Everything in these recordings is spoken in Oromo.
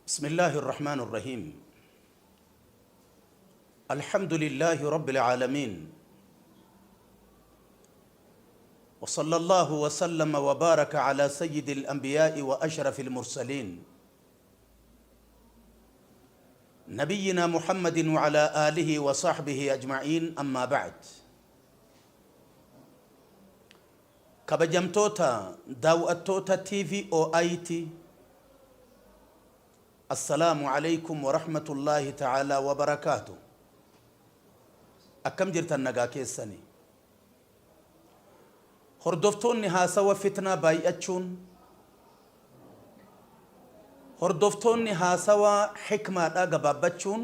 بسم الله الرحمن الرحيم الحمد لله رب العالمين وصلى الله وسلم وبارك على سيد الأنبياء وأشرف المرسلين نبينا محمد وعلى آله وصحبه أجمعين أما بعد Kabajamtoota daaw'attoota TVOIT Assalaamu Aleykum Warahmatullaahi Ta'aalaa Wabarakaatuh Akkam jirtan nagaa keessani Hordoftoonni haasawa fitnaa baay'achuun Hordoftoonni haasawa hikmaadhaa gabaabbachuun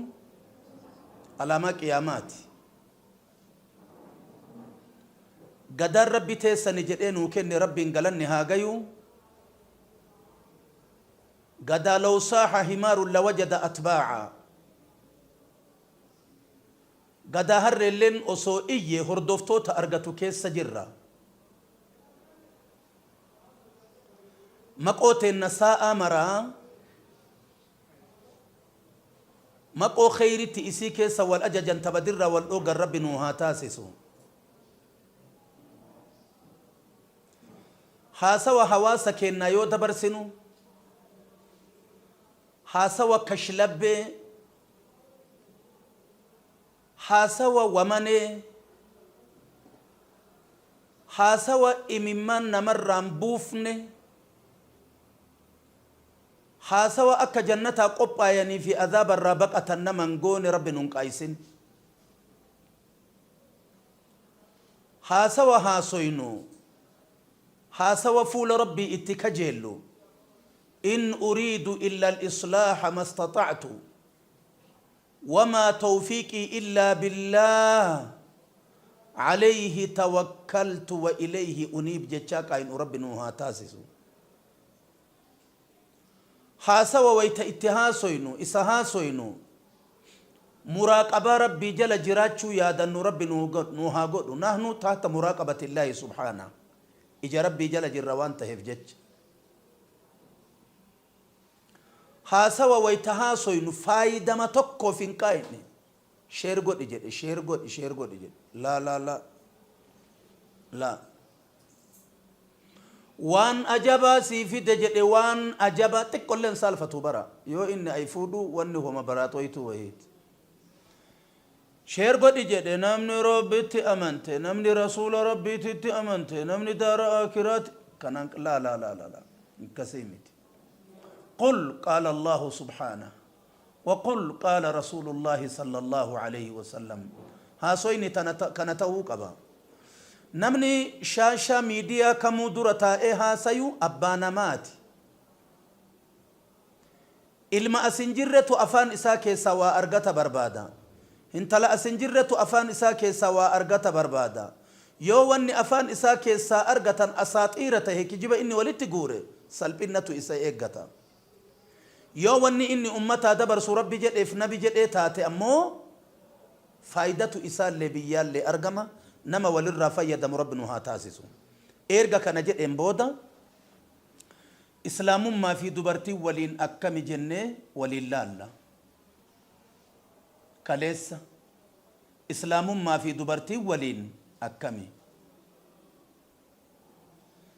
alaamaa qiyaamaati. Gadaan Rabbi teessani jedhee nuu kenne Rabbiin galanni haa gayu. Gadaa law saaha himaarun lawajada atbaa'a. Gadaa harreelleen osoo iyye hordoftoota argatu keessa jirra. Maqoo teenna saa'aa maraa Maqoo kheyritti isii keessa wal ajajan ta badirraa wal dhooggan Rabbi nuu haa taasisu. Haasawa hawaasa keennaa yoo dabarsinu haasawa kashlabbee, haasawa wamanee, haasawa imimmaan namarraan buufne, Haasawa akka jannataa qophaayanii fi azaaba irraa baqatan nama hin goone Rabbi nun qaaysin. Haasawa haasoynu haasawa fuula Rabbii itti kajeellu In uriidu illa al-islaaha mastaxa'tu wamaa tawfiiqii illaa billaah alayhi tawakkaltu wa ilayhi uniib jechaa qaaynu Rabbi nuu haa taasisu. Haasawa wayta itti haasoynu, isa haasoynu, muraaqabaa Rabbii jala jiraachuu yaadannu Rabbi nuu haa godhu. Nahnu tahta muraaqabatillaahi subhaanah. Ija Rabbii jala jirra waan taheef jecha. Haasawa wayta haasoynu faaydama tokkoof hin qaayne. Share godhi jedhe, share godhi, share godhi jedhe. Laa laa laa. Laa. Waan ajabaa sii fide jedhe waan ajabaa xiqqollee hin saalfatu bara yoo inni ay fuudhu wanni homa baraaxoytuu wahiiti. Share godhi jedhe namni Rabbitti amante namni rasuula Rabbiititti amante namni daara aakiraati kanaan laa laa laa laa laa akkasii miti. Qul qaala Allahu subhaana wa qul qaala rasuulullaahi sallallaahu aleyhi wasallam haasoyni tana kana ta'uu qaba. Namni shaashaa miidiyaa kamuu dura taa'ee haasayu abbaa namaati. Ilma as hin jirretu afaan isaa keessaa waa argata barbaada. Hintala as hin jirretu afaan isaa keessaa waa argata barbaada. Yoo wanni afaan isaa keessaa argatan asaaxiira tahe kijiba inni walitti guure salphinnatu isa eeggata. Yoo wanni inni ummataa dabarsu Rabbi jedheef nabi jedhee taate ammoo faaydatu isaallee biyyaallee argama nama walirraa fayyadamu Rabbi nu haa taasisu. Eerga kana jedheen booda Islaamummaa fi dubartiin waliin akkami jennee waliin laalla. Kaleessa Islaamummaa fi dubartiin waliin akkami?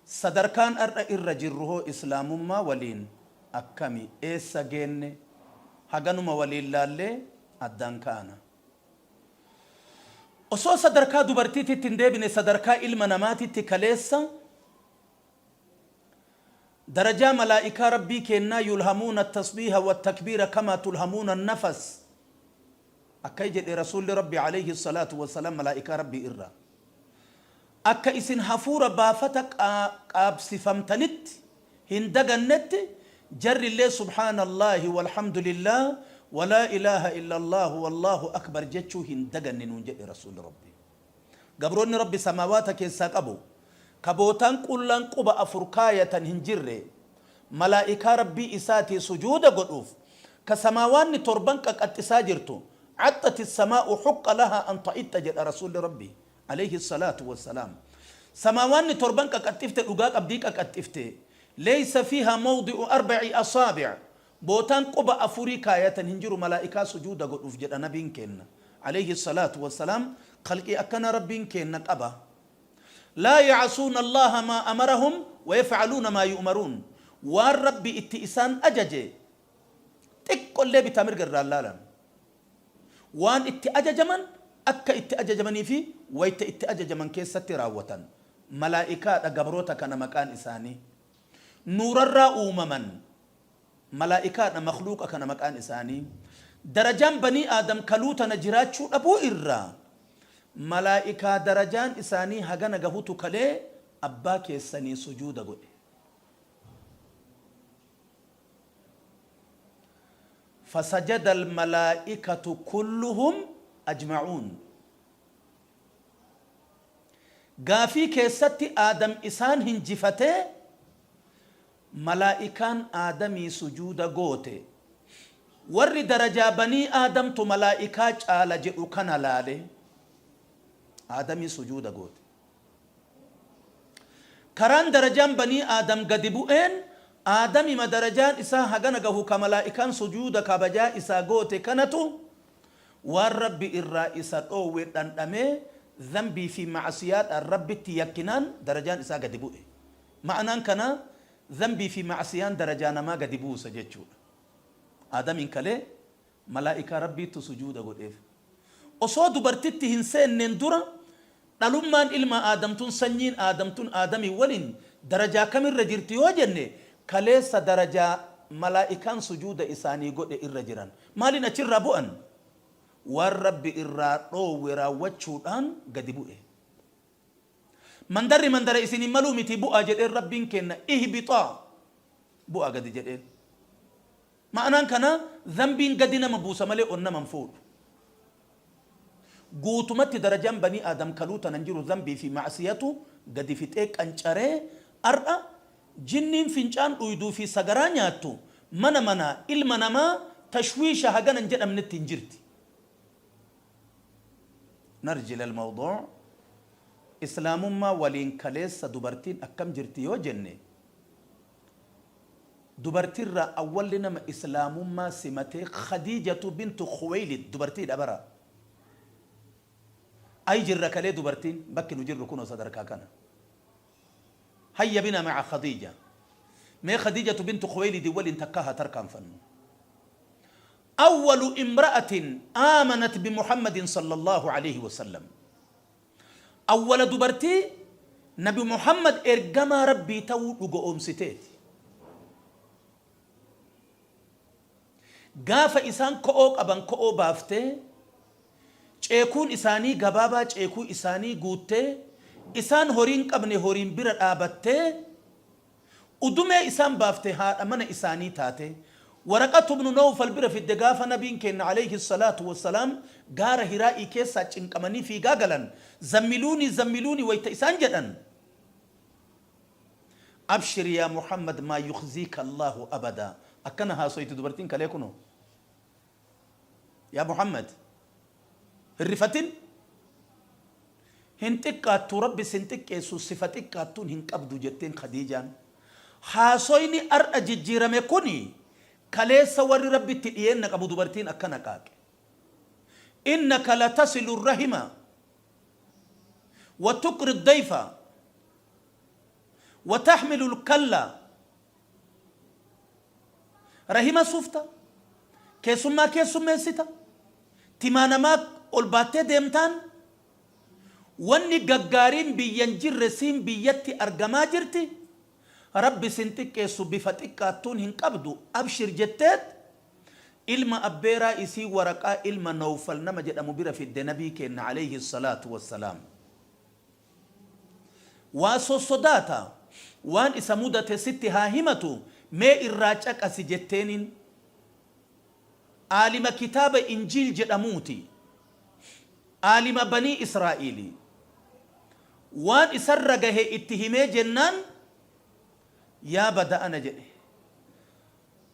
Sadarkaan ar'a irra jirru hoo Islaamummaa waliin akkami? Eessa geenne? Haganuma waliin laallee addaan kaana. Osoo sadarkaa dubartiititti hin deebine sadarkaa ilma namaatitti kaleessa darajaa malaa'ikaa Rabbii keennaa yulhamuuna tasbiiha wattakbiira kamaa tulhamuuna nafas akka jedhe Rasuulli Rabbi alayhi salaatu wassalaam malaa'ikaa Rabbii irraa. Akka isin hafuura baafata qaabsifamtanitti hin dagannetti jarrillee Subhaanallaahi walhamdulillaah walaa ilaaha illallaahu wallaahu akbar jechuu hin daganne nuun jedhe Rasuulli Rabbii. Gabroonni Rabbi samaawaata keessaa qabu ka bootaan qullaan quba afur kaayatan hin jirre malaa'ikaa Rabbii isaatii sujuuda godhuuf ka samaawaanni torban qaqaxxisaa jirtu Caxxati samaa'u huqqa lahaa an ta'itta jedha Rasuulli Rabbii. Aleyhi salaatu wassalaam. Samaawaanni torban qaqaxxifte dhugaa qabdii qaqaxxifte. Leysa fiihaa mawdi'u arba'i asaabi' Bootaan quba afurii kaayatan hin jiru malaa'ikaa sujuuda godhuuf jedha nabiin keenna aleyhi salaatu wassalaam. Khalqii akkana Rabbiin keenna qaba. Laa ya'asuuna Allaaha maa amarahum wa yaf'aluuna maa yu'maruun. Waan Rabbi itti isaan ajaje xiqqollee bitaa mirga irraa hin laalan. Waan itti ajajaman akka itti ajajamanii fi wayta itti ajajaman keessatti raawwatan. Malaa'ikaadha gabroota kana maqaan isaanii. Nuurarraa uumaman. Malaa'ikaadha makhluuqa kana maqaan isaanii. Darajaan banii Aadam kaluu tana jiraachuu dhabuu irraa malaa'ikaa darajaan isaanii hagana gahutu kalee abbaa keessanii sujuuda godhe. Fasajada almalaa'ikatu kulluhum ajma'uun. Gaafii keessatti Aadam isaan hinjifatee Malaa'ikaan Aadamii sujuuda goote. Warri darajaa banii Aadamtu malaa'ikaa caala jedhu kana laale. Aadamii sujuuda goote. Karaan darajaan banii Aadam gadi bu'een Aadamima darajaan isaa hagana gahu ka malaa'ikaan sujuuda kabajaa isaa goote kanatu waan Rabbi irraa isa dhoowwe dhandhamee zambii fi ma'asiyaadhaan Rabbitti yakkinaan darajaan isaa gadi bu'e. Ma'naan kanaa zambii fi ma'siyaan darajaa namaa gadi buusa jechuudha. Aadamiin kalee malaa'ikaa Rabbiittu sujuuda godheef. Osoo dubartitti hin seenneen dura dhalummaan ilma Aadam tun sanyiin Aadam tun Aadamiin waliin darajaa kamirra jirti yoo jenne kaleessa darajaa malaa'ikaan sujuuda isaanii godhe irra jiran. Maaliin achirraa bu'an? Waan Rabbi irraa dhoowwe raawwachuudhaan gadi bu'e. Mandarri mandara isiniin maluu miti bu'aa jedheen Rabbiin keenna ihbixaa bu'aa gadi jedheen. Ma'anaan kanaa zambiin gadi nama buusa malee ol nama hin fuudhu. Guutumatti darajaan banii Aadam kaluu tanan jiru zambii fi ma'siyatu gadi fixee qancaree ar'a jinniin fincaan dhuyduu fi sagaraa nyaattu mana manaa ilma namaa tashwiisha hagana hin jedhamnetti hin jirti. Narji ilal mawduu' Islaamummaa waliin kaleessa dubartiin akkam jirti yoo jenne, dubartirraa awwalli nama Islaamummaa simatee Khadiijatu bintu Khuweylid dubartiidha bara. Ay jirra kalee dubartiin bakki nu jirru kunoo sadarkaa kana. Hayya bina ma'a Khadiija. Mee Khadiijatu bintu Khuweylidi waliin takkaa haa tarkaanfannu. Awwalu imra'atin aamanat bi Muhammadin sallallahu aleyhi wa sallam. Awwala dubartii Nabi Muhammad ergamaa Rabbii ta'uu dhugo'oomsiteeti. Gaafa isaan ko'oo qaban ko'oo baaftee, ceekuun isaanii gabaabaa ceekuu isaanii guuttee, isaan horii hin qabne horiin bira dhaabattee, Udumee isaan baafte haadha mana isaanii taate. Waraqatu bnu Nawfal bira fidde gaafa Nabiin keenna aleyhi salaatu wassalaam gaara Hiraa'ii keessaa cinqamanii fiigaa galan zammiluunii zammiluunii wayta isaan jedhan Abshir yaa Muhammad maa yukhziika Allaahu abadaa akkana haasoyti dubartiin kalee kunoo. Yaa Muhammad hin rifatin hin xiqqaattu Rabbi sin xiqqeessu sifa xiqqaattuun hin qabdu jetteen Khadiijaan. Haasoyni ar'a jijjiirame kuni kaleessa warri Rabbitti dhiyeenna qabu dubartiin akkana qaaqe. Innaka latasilu rahima wa tuqri dayfa wa tahmilu lkalla Rahima suufta, keessummaa keessummeessita, timaa namaa ol baattee deemtaan, wanni gaggaariin biyya hin jirre siin biyyatti argamaa jirti, Rabbi sin xiqqeessu bifa xiqqaattuun hin qabdu abshir jetteet ilma abbeeraa isii Waraqaa ilma Nawfal nama jedhamu bira fidde Nabii keenna aleyhi salaatu wassalaam. Waa sossodaata, waan isa mudate sitti haa himatu, mee irraa caqasi jetteeniin. Aalima kitaaba Injiil jedhamuuti. Aalima Banii Israa'iili. Waan isarra gahe itti himee jennaan, yaa bada ana jedhe.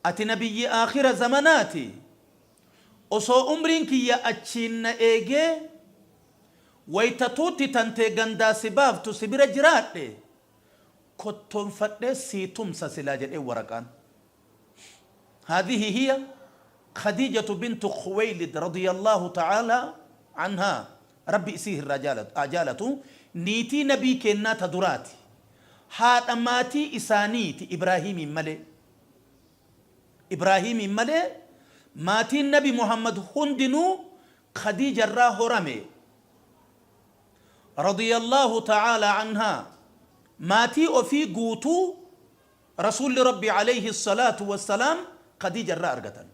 Ati nabiyyi aakhira zamanaati, osoo umriin kiyya achiin na eegee, Wayta tuutti tantee gandaa si baaftu si bira jiraadhe kottoonfadhee sii tumsa silaa jedheen waraqaan. Haadhihi hiya Khadiijatu bintu Khuwaylid radiyallaahu ta'aalaa anhaa, Rabbi isii irraa haa jaalatu, niitii Nabii keennaa ta duraati. Haadha maatii isaaniiti Ibraahiimiin malee. Ibraahiimiin malee maatiin Nabi Muhammad hundinuu Khadiija irraa horame. Radiyallaahu ta'aalaa anhaa. Maatii ofii guutuu Rasuulli Rabbii aleyhi salaatu wassalaam Khadiija irraa argatan.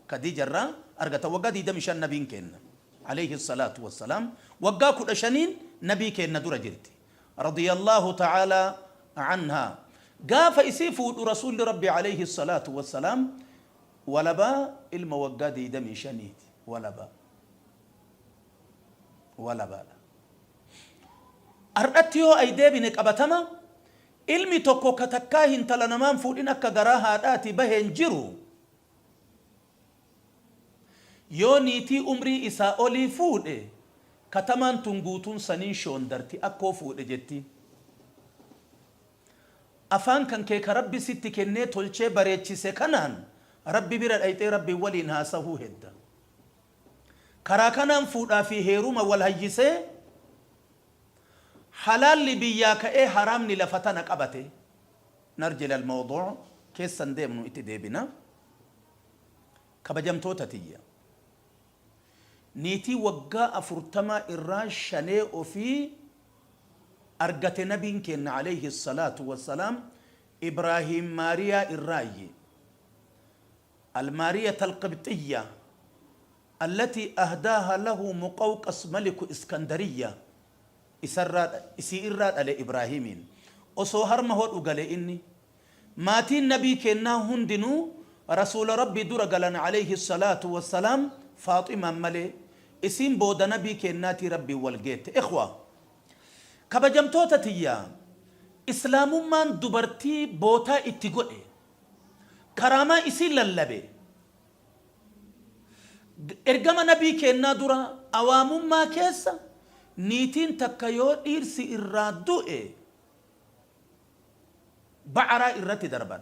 Khadiija irraa argatan. Waggaa 25 Nabiin keenna aleyhi salaatu wassalaam waggaa 15n Nabii keenna dura jirti. Radiyallaahu ta'aalaa anhaa. Gaafa isii fuudhu Rasuulli Rabbii aleyhi salaatu wassalaam walabaa ilma waggaa 25ti. Walabaa. Walabaadha. Ardhatti yoo ay deebine qabatama Ilmi tokko ka takkaa hintala namaa hin fuudhin akka garaa haadhaatii bahe hin jiru. Yoo niitii umrii isaa olii fuudhe, katamaan tun guutuun saniin shoondarti, akkoo fuudhe jettiin. Afaan kan kee ka Rabbi sitti kennee tolchee bareechise kanaan Rabbi bira dhayxee Rabbiin waliin haasahuu hedda. Karaa kanaan fuudhaa fi heeruma wal hayyisee, Halaalli biyyaa ka'ee haraamni lafa tana qabate. Narji ilal mawduu' keessa hin deemnu itti deebina. Kabajamtoota tiyya. Niitii waggaa afurtamaa irraa shanee ofii argate nabiin keenna alayhi salaatu wassalaam Ibraahiim Maariyaa irraayyi. Al-Maariyata al-Qibxiyya Allatii ahdaaha lahu Muqawqas maliku Iskandariyya isarraa isii irraa dhale Ibraahiimiin. Osoo harma hodhu gale inni. Maatiin Nabii keennaa hundinuu Rasuula Rabbii dura galan aleyhi salaatu wassalaam Faaximaan malee. Isiin booda Nabii keennaatii Rabbiin wal geette. Ikhwaa! Kabajamtoota tiyya! Islaamummaan dubartii bootaa itti godhe. Karaamaa isii lallabe. Ergama Nabii keennaa dura awaamummaa keessa niitiin takka yoo dhiirsi irraa du'e ba'araa irratti darban.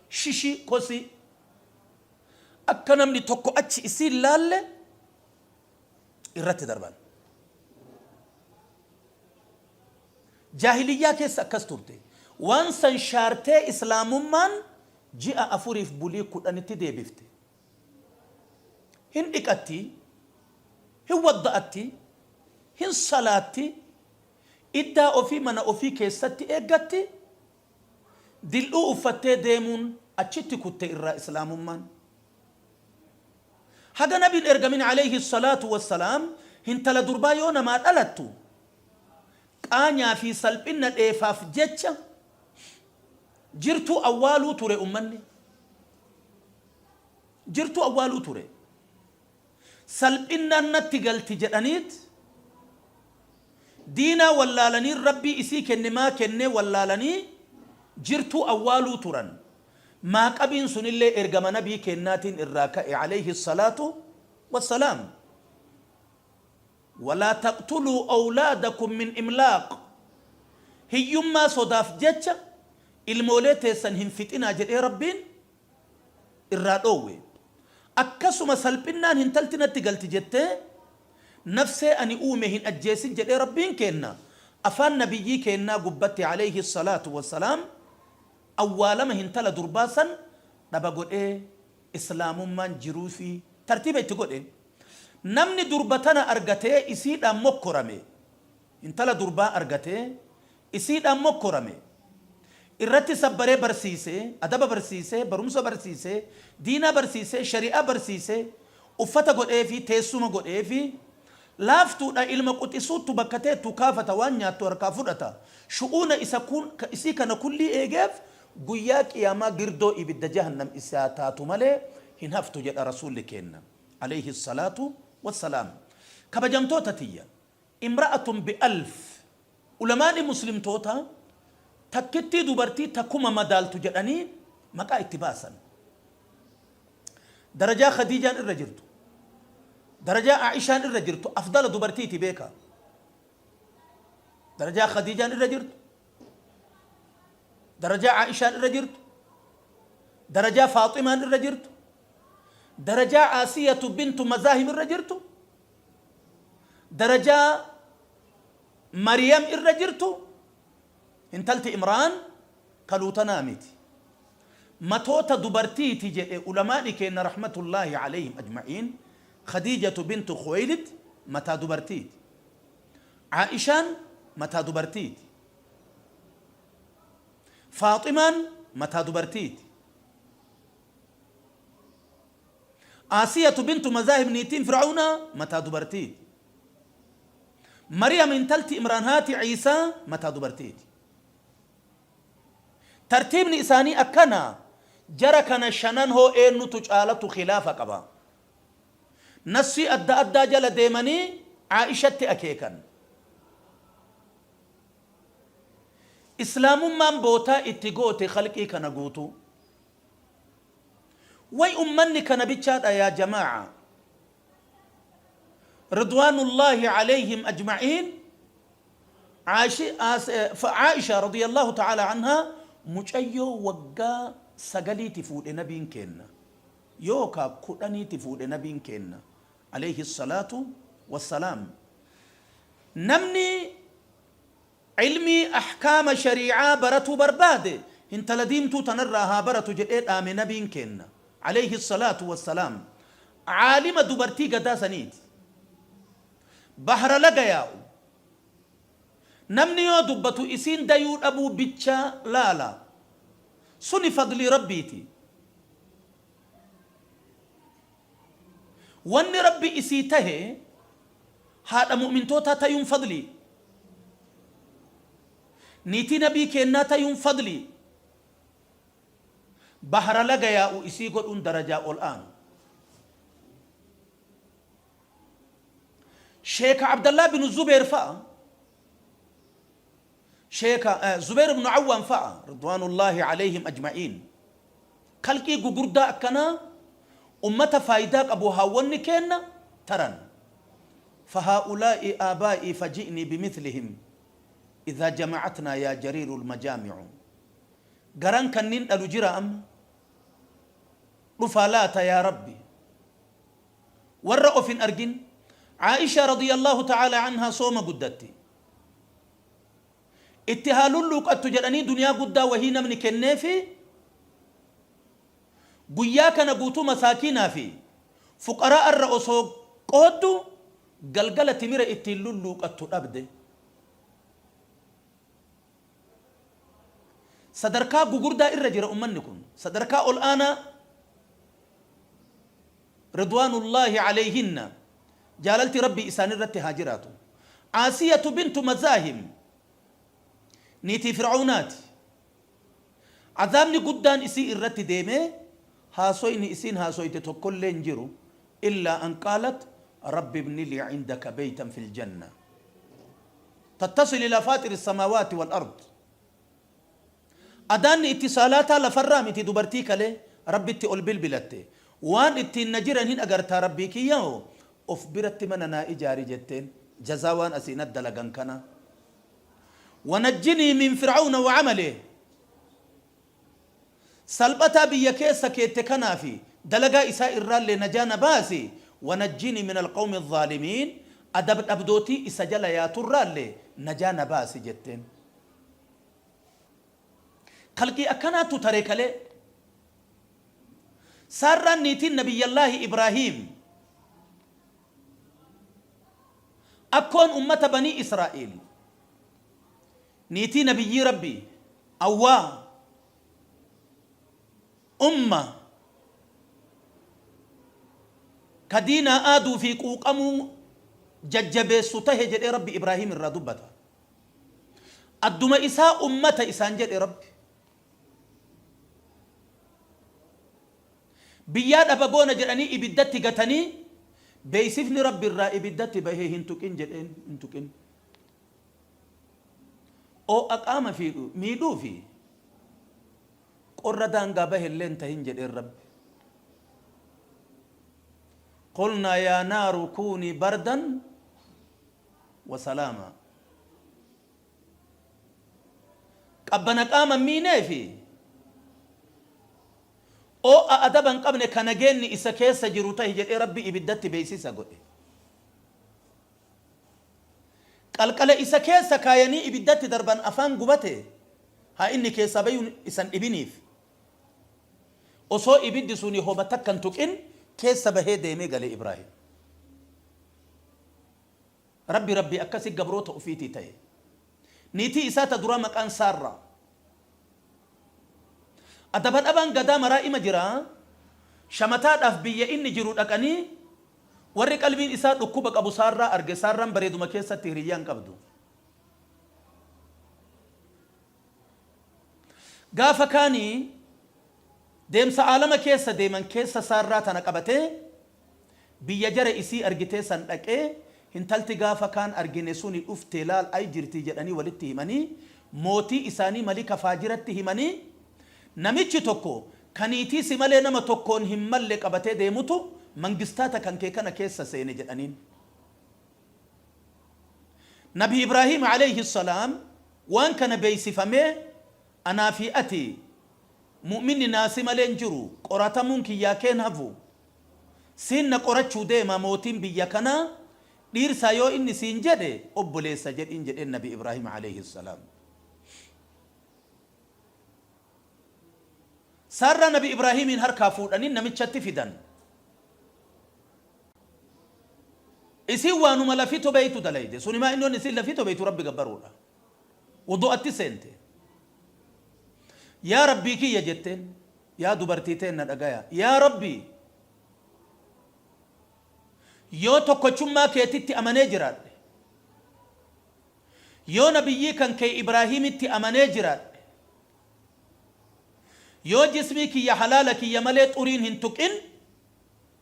Shishii, kosii. Akka namni tokko achi isii hin laalle irratti darban. Jaahiliyyaa keessa akkas turte. Waan san shaartee Islaamummaan ji'a afuriif bulii kudhanitti deebifte. Hin dhiqatti, hin wadda'atti, hin salaatti, iddaa ofii mana ofii keessatti eeggatti, dil'uu uffattee deemuun achitti kutte irraa Islaamummaan. Haga Nabiin ergamin aleyhi salaatu wassalaam hintala durbaa yoo namaa dhalattu qaanyaa fi salphinna dheefaaf jecha jirtuu awwaaluu ture ummanni. Jirtuu awwaaluu ture. Salphinnaan natti galti jedhaniit diinaa wallaalanii Rabbii isii kenne maa kennee wallaalanii jirtuu awwaaluu turan. Maaqabiin sunillee ergama Nabii keennaatiin irraa ka'e aleyhi salaatu wassalaam. Walaa taqtuluu awlaadakum min imlaaq Hiyyummaa sodaaf jecha ilmoolee teessan hin fixinaa jedhee Rabbiin irraa dhoowwe. Akkasuma salphinnaan hintalti natti galti jettee nafsee ani uume hin ajjeesin jedhee Rabbiin keenna afaan Nabiyyii keennaa gubbatti aleyhi salaatu wassalaam awwaalama hintala durbaa san dhaba godhee Islaamummaan jiruufii tartiiba itti godhe. Namni durba tana argatee isiidhaan mokkorame, intala durbaa argatee isiidhaan mokkorame, irratti sabbaree barsiise, adaba barsiise, barumsa barsiise, diinaa barsiise, shari'aa barsiise, uffata godheefi, teessuma godheefi, laaftuudha ilma quxisuuttu bakka teettu kaafata waan nyaattu harkaa fudhata, shu'uuna isa kun, isii kana kullii eegeef guyyaa qiyaamaa girdoo ibidda jahannam isaa taatu malee hin haftu jedha Rasuulli keenna aleyhi salaatu wassalaam. Kabajamtoota tiyya, imra'atun bi alf, ulamaani muslimtootaa takkittii dubartii ta kuma madaaltu jedhanii maqaa itti baasan. Darajaa Khadiijaan irra jirtu, darajaa Aa'ishaan irra jirtu afdala dubartiiti beekaa. Darajaa Khadiijaan irra jirtu, darajaa Aa'ishaan irra jirtu, Darajaa Faaximaan irra jirtu, darajaa Aasiyatu bintu Mazaahim irra jirtu, darajaa Mariyam irra jirtu, intalti Imraan kaluutanaa miti. Matoota dubartiiti jedhe ulamaani keenna rahmatullaahi alayhim ajma'iin. Khadiijatu bintu Khuwaylid mataa dubartiiti. Aa'ishaan mataa dubartiiti. Faaximaan mataa dubartiiti. Aasiyatu bintu Mazaahib niitiin Fir'awnaa mataa dubartiiti. Mariyam intalti Imraan haati Iisaa mataa dubartiiti. Tartiibni isaanii akkana, jara kana shanan hoo eennutu caalatu khilaafa qaba. Nassii adda addaa jala deemanii Aa'ishatti akeekan. Islaamummaan bootaa itti goote khalqii kana guutuu. Way ummanni kana bichaadha yaa jamaa'a. Ridwaanullaahi alayhim ajma'iin. Aa'isha radiyallahu ta'ala anhaa mucayyoo waggaa sagaliiti fuudhe nabiin keenna. Yookaa kudhaniiti fuudhe nabiin keenna alayhi salaatu wassalaam. Namni ilmii ahkaama sharii'aa baratuu barbaade hintala diimtuu tanarraa haa baratu jedhee dhaame nabiin keenna alayhi salaatu wassalaam. Aalima dubartii gadaa saniiti. Bahra laga yaa'u. Namni yoo dubbatu isiin dayuu dhabuu bichaa laala. Suni fadlii Rabbiiti. Wanni Rabbi isii tahe haadha mu'mintootaa tayuun fadlii. Niitii nabii keennaa tayuun fadlii. Bahra laga yaa'u isii godhuun darajaa ol aanu. Sheeka Abdallah bin Zubeer fa'a, Sheeka Zubeer ibn Awwaam fa'a, ridwaanullaahi alayhim ajma'iin. Khalqii gugurdaa akkanaa ummata faaydaa qabu haawwonni keenna taran. Fahaa'ulaa'i aabaa'ii faji'nii bimithlihim idhaa jama'atnaa yaa jariirul majaami'u. Garan kanniin dhalu jira amma? Dhufaa laata yaa Rabbi? Warra of hin argin. Aa'ishaa radiyallaahu ta'aalaa anhaa sooma guddatti. Itti haa lulluuqattu jedhanii duniyaa guddaa wahii namni kenneefi guyyaa kana guutuu masaakiinaa fi fuqaraa irra osoo qooddu galgala timira ittiin lulluuqattu dhabde. Sadarkaa gugurdaa irra jira ummanni kun. Sadarkaa ol aanaa Ridwaanullaahi alayhinna jaalalti Rabbii isaanirratti haa jiraatu. Aasiyatu bintu Mazaahim niitii Fir'awnaati. Azaabni guddaan isii irratti deemee haasoyni isiin haasoyte tokkollee hin jiru illaa an qaalat rabbi ibni lii indaka beeytan fil janna. Tattasil ilaa faaxiri samaawaati wal ard. Adaanni itti saalaataa lafarraa miti dubartii kalee Rabbitti ol bilbilatte. Waan ittiin na jiran hin agartaa Rabbii kiyyao of biratti mana naa ijaari jetteen jazaa waan asii nat dalagan kanaa. Wanajjinii min fir'awna wa amalih. Salphataa biyya keessa keette kanaa fi dalagaa isaa irraallee najaa na baasi, Wanajjinii minal qawmi zaalimiin, adab dhabdootii isa jala yaaturraallee najaa na baasi jetteen. Khalqii akkanaattu tare kalee. Saarraan niitiin Nabiyyallaahi Ibraahiim akkoon ummata Banii Israa'iil Niitii Nabiyyii Rabbii, Awwaa, Umma, ka diinaa aaduu fi quuqamuu jajjabeessu tahe jedhee Rabbi Ibraahiim irraa dubbata. Adduma isaa ummata isaan jedhe Rabbi. Biyyaa dhaba goona jedhanii ibiddatti gatanii beeysifni Rabbi irraa ibiddatti bahee hin tuqin jedheen hin tuqin. Oo'a qaama fiidhu, miidhuu fi qorra daangaa bahe illee hin tahin jedheen Rabbi. Qulnaa yaa naaru kuunii bardan wa salaamaa. Qabbana qaama hin miinee fi Oo'a adaba hin qabne ka nageenni isa keessa jiru tahi jedhee Rabbi ibiddatti beeysisa godhe. Qalqala isa keessa kaayanii ibiddatti darban afaan gubate haa inni keessaa bayuun isa hin dhibiniif. Osoo ibiddi suni homa takka hin tuqin keessa bahee deemee gale Ibraahim. Rabbi Rabbii akkasi gabroota ufiitii tahe. Niitii isaa ta duraa maqaan Saarraa. Adaba dhabaan gadaa maraa ima jira. Shamataadhaaf biyya inni jiru dhaqanii warri qalbiin isaa dhukkuba qabu Saarraa arge. Saarraan bareeduma keessatti hiriyyaa hin qabdu. Gaafa kaanii deemsa aalama keessa deeman keessa Saarraa tana qabatee Biyya jara isii argitee san dhaqee hintalti gaafa kaan argine suni dhuftee laal ay jirtii jedhanii walitti himanii mootii isaanii malika faajiratti himanii namichi tokko ka niitii si malee nama tokkoon hin malle qabatee deemutu mangistaata kan kee kana keessa seene jedhaniin. Nabi Ibraahiim aleyhi salaam waan kana beeysifamee anaa fi ati mu'minni naa si malee hin jiru qoratamuun kiyyaa keen hafu Siin na qorachuu deema mootiin biyya kanaa dhiirsaa yoo inni siin jedhe obboleessa jedhiin jedheen nabi Ibraahim aleyhi salaam. Saarraa nabi Ibraahimiin harkaa fuudhanii namichatti fidan. Isiin waanuma lafito beeytu dalayde. Sunimaa inni wanni isiin lafito beeytu Rabbi gabbaruudha. Wudu'atti seente. Yaa Rabbii kiyya jetteen. Yaa dubartii teenna dhagayaa. Yaa Rabbi! Yoo tokkochummaa keetitti amanee jiraadhe, yoo nabiyyii kan kee Ibraahiimitti amanee jiraadhe, yoo jismii kiyya halaala kiyya malee xuriin hin tuqin,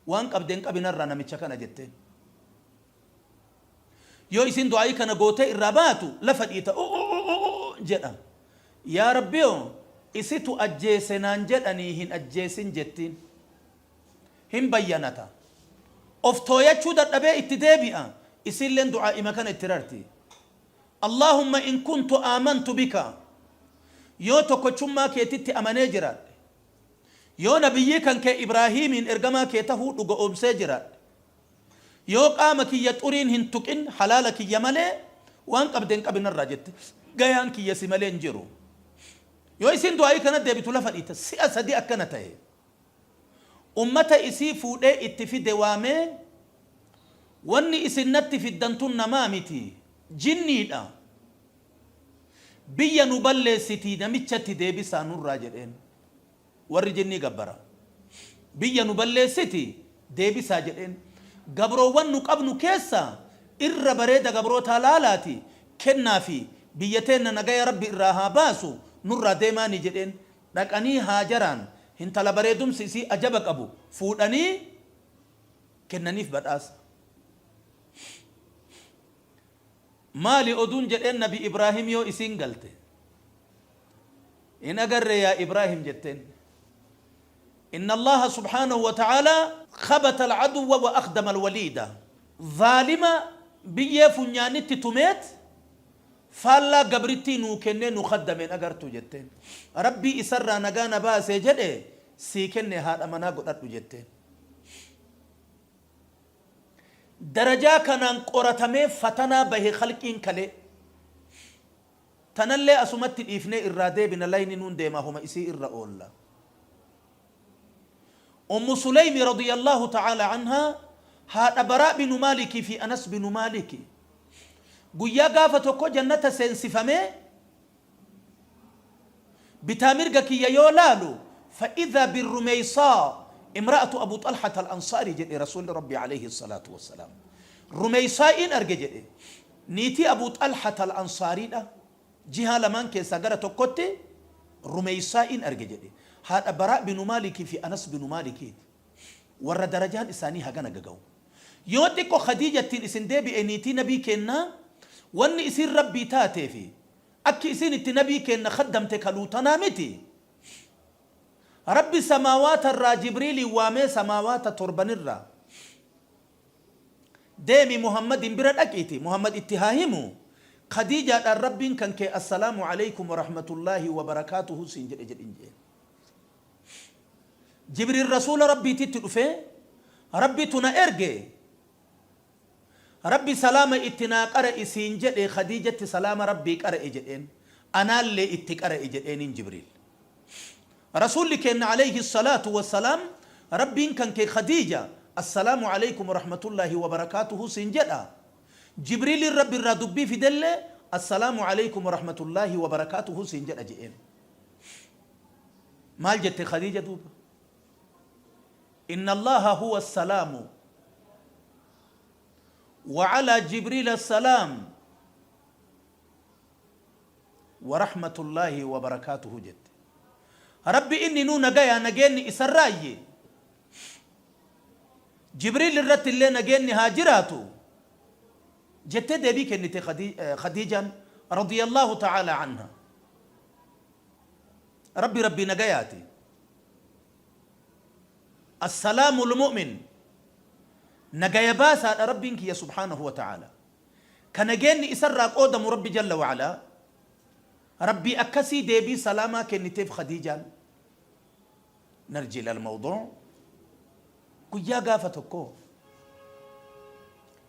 waan qabde hin qabi narraa namicha kana jetteen. Yoo isiin du'aa'ii kana gootee irraa baatu lafa dhiita u'u'u'u'u jedha. Yaa Rabbiyo isitu ajjeese naan jedhanii hin ajjeesin jettiin. Hin bayyanata. Of tooyachuu dadhabee itti deebi'a. Isiilleen du'aa'ima kana itti rarti. Allaahumma in kuntu aamantu bika yoo tokkochummaa keetitti amanee jiraadhe yoo nabiyyii kan kee Ibraahiimiin ergamaa kee tahuu dhuga'oomsee jiraadhe Yoo qaama kiyya xuriin hin tuqin halaala kiyya malee waan qabde hin qabi narraa jette. Gayaan kiyya si malee hin jiru. Yoo isiin du'aa'ii kana deebitu lafa dhiita. Si'a sadi akkana ta'e. Ummata isii fuudhee itti fide waamee wanni isin natti fiddan tun namaa miti jinniidha. Biyya nu balleessitii namichatti deebisaa nurraa jedheen. Warri jinnii gabbara. Biyya nu balleessiti deebisaa jedheen. Gabroowwan nu qabnu keessaa irra bareeda gabrootaa laalaati kennaafi biyya teenna nagaya Rabbi irraa haa baasu nurraa deemaani jedheen. Dhaqanii Haajaraan hintala bareedumsi isii ajaba qabu fuudhanii kennaniif badhaasa. Maali oduun jedheen nabi Ibraahim yoo isiin galte. Hin agarree yaa Ibraahim jetteen. Inna Allaaha subhaanahu wa ta'aalaa khabata al-aduwwa wa akhdama al-waliida. Zaalima biyyee funyaanitti tumeet faallaa gabrittii nuu kennee nu khaddame hin agartuu jetteen. Rabbii isarraa nagaa na baasee jedhe sii kenne haadha manaa godhadhu jetteen. Darajaa kanaan qoratamee fatanaa bahe khalqiin kalee. Tanallee asumatti dhiifnee irraa deebina layni nuun deemaa homa isii irra oolla. Ummu Suleymi radiyallahu ta'ala anhaa haadha Baraa binu Maalikii fi Anas binu Maaliki. Guyyaa gaafa tokko jannata seensifamee bitaa mirga kiyya yoo laalu fa'idhaa birrumeysaa imra'atu Abu Xalhat al-Ansaari jedhe Rasuulli Rabbi alayhi salaatu wassalaam. Rumeysaa'iin arge jedhe. Niitii Abuu Xalhat Al-Ansaariidha. Jihaa lamaan keessaa gara tokkotti Rumeysaa'iin arge jedhe. Haadha Baraa binu Maalikii fi Anas binu Maalikiiti. Warra darajaan isaanii hagana gagahu. Yoo xiqqo Khadiijattiin isin deebi'e niitii Nabii keennaa wanni isiin Rabbii taatee fi akki isiin itti Nabii keenna khaddamte kaluu tanaa miti. Rabbi samaawaata irraa Jibriiliin waamee samaawaata torbanirraa Deemi Muhammadiin bira dhaqiiti Muhammad itti haa himu Khadiijaadhaan Rabbiin kan kee Assalaamu aleykum warahmatullaahi wabarakaatuhu siin jedhe jedhin je'een. Jibriil Rasuula Rabbiititti dhufee, Rabbitu na erge, Rabbi salaama itti naa qara'i siin jedhe Khadiijatti salaama Rabbii qara'i jedheen. Anaallee itti qara'i jedheeniin Jibriil. Rasuulli keenna aleyhi salaatu wassalaam Rabbiin kan kee Khadiija Assalaamu aleykum warahmatullaahi wabarakaatuhu siin jedha. Jibriiliin Rabbi irraa dubbii fidellee Assalaamu aleykum warahmatullaahi wabarakaatuhu siin jedha je'een. Maal jette Khadiija duuba? Inna Allaaha huwa assalaamu wa alaa Jibriila assalaam wa rahmatullaahi wa barakaatuhu jette. Rabbi inninuu nagaya nageenni isarraayyi. Jibriil irratti illee nageenni haa jiraatu jettee deebii kennite Khadiijaan radiyallaahu ta'aalaa anha. Rabbi Rabbii nagayaati. Assalaamul mu'min nagaya baasaadha Rabbiin kiyya subhaanahu wa ta'aala. Ka nageenni isarraa qoodamu Rabbi jalla wa'alaa. Rabbii akkasii deebii salaamaa kenniteef Khadiijaan. Narji ilal mawduu. Guyyaa gaafa tokko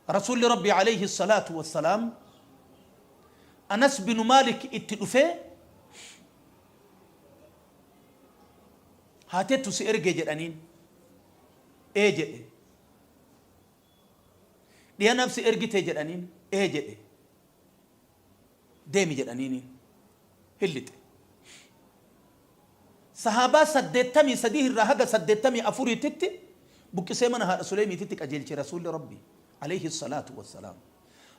Rasuulli Rabbii alayhi salaatu wassalaam Anas binu Maalik itti dhufee haateettu si erge jedhaniin. Ee jedhe. Dhiyanaaf si ergite jedhaniin. Ee jedhe. Deemi jedhaniiniin. Hin lixe. Sahaabaa 83 irraa haga 84titti buqqisee mana haadha Suleymiititti qajeelche Rasuulli Rabbii alayhi salaatu wassalaam.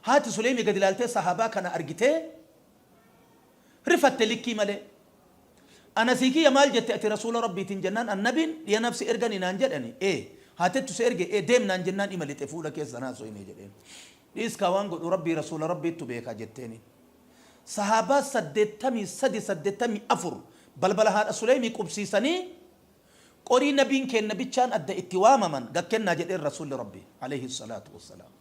Haati Suleymi gadi ilaaltee sahaabaa kana argitee rifatte likkii malee. Anasii kiyya maal jette ati Rasuula Rabbiitiin jennaan annabiin dhiyanaaf si ergani naan jedhani ee haatettu si erge ee deem naan jennaan ima lixe fuula keessa hin haasoyne jedheen. Dhiis kaa waan godhu Rabbii Rasuula Rabbiittu beeka jetteeni. Sahaabaa 83 84 balbala haadha Suleymii qubsiisanii qorii nabiin keenna bichaan adda itti waamaman gad kennaa jedheen Rasuulli Rabbii aleyhi salaatu wassalaam.